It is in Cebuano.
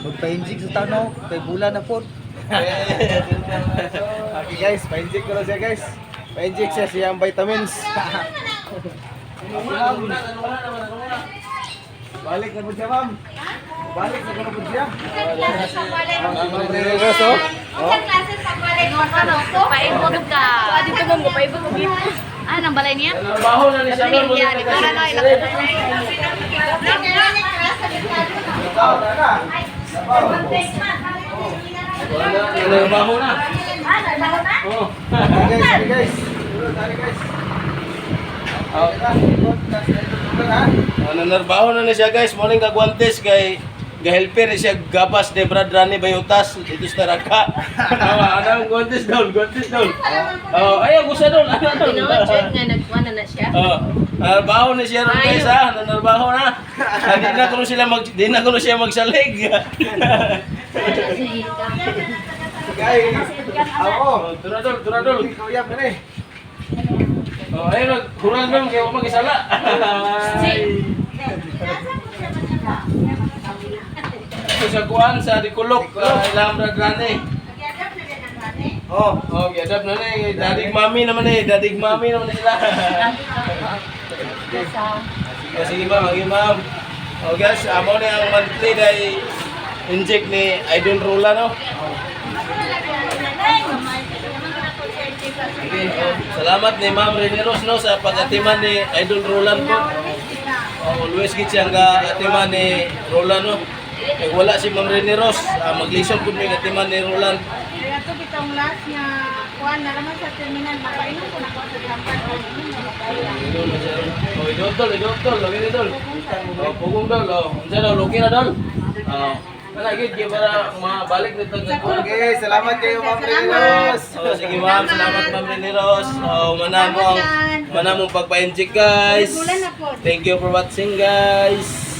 Magpa-inject sa tanaw, kay bula na po. Okay guys, pa-inject ko lang siya, guys. Pa-inject siya siyang vitamins. Balik na po siya, ma'am. Balik na po siya. Ma'am Rose, oh. Unsa klase sa balay mo ko? Paibot ka. Dito mo mo paibot og Ah, nang balay niya? Trabaho na ni siya ma'am. Niya, di ba? Tao, tara. Trabaho na. Oh. Okay guys, okay guys. Tara, guys. Oh. Ha? Oh, nanarbaho na ni siya, guys. Morning kagwantes kay gahelper ni siya gabas de Brad Rani Bayutas dito sa Taraka. Tama, ano ang guantes doon, guantes doon. Oh, ay gusa doon, ano doon. Tinuod jud nga nagkuan na na siya. Oh, nanarbaho ni siya ron, guys, ha. Nanarbaho na. Ah, di na kuno siya magsalig. Guys, ako. Oh, tura dol, tura dol. Kuya pa eh. Oh, ayun naghural ma'am kay wa magisala. Ito sa kuan sa Dikulok, ilang Brad Rani. Oh. Oh, giadap na ni, dadig mami naman eh, dadig mami naman sila. Sige, sige ma'am, sige ma'am. Oh guys, amo ni ang monthly day inject ni Idol Rula, no. Sige, oh, salamat ni Ma'am Rene Rose, no, sa pag-atiman ni Idol Roland po. Oh, always gid siya nga atiman ni Roland, no. Kay wala si Ma'am Rene Rose, maglisod pud mi atiman ni Roland. Kaya ito bitong last nga kuan na naman sa terminal mapainom ko na ko sa lampan. Idol na siya. Oh, idol dol, idol dol, lagi ni dol. Oh, pugong dol, oh. Unsa daw, luki na dol. Oh. Wala gid kay para mabalik na tag. Okay, salamat kayo, Ma'am Rose. Oh, sige ma'am, salamat Ma'am Rene Rose. Oh, manamo ang manamong pagpa-inject, guys. Thank you for watching, guys.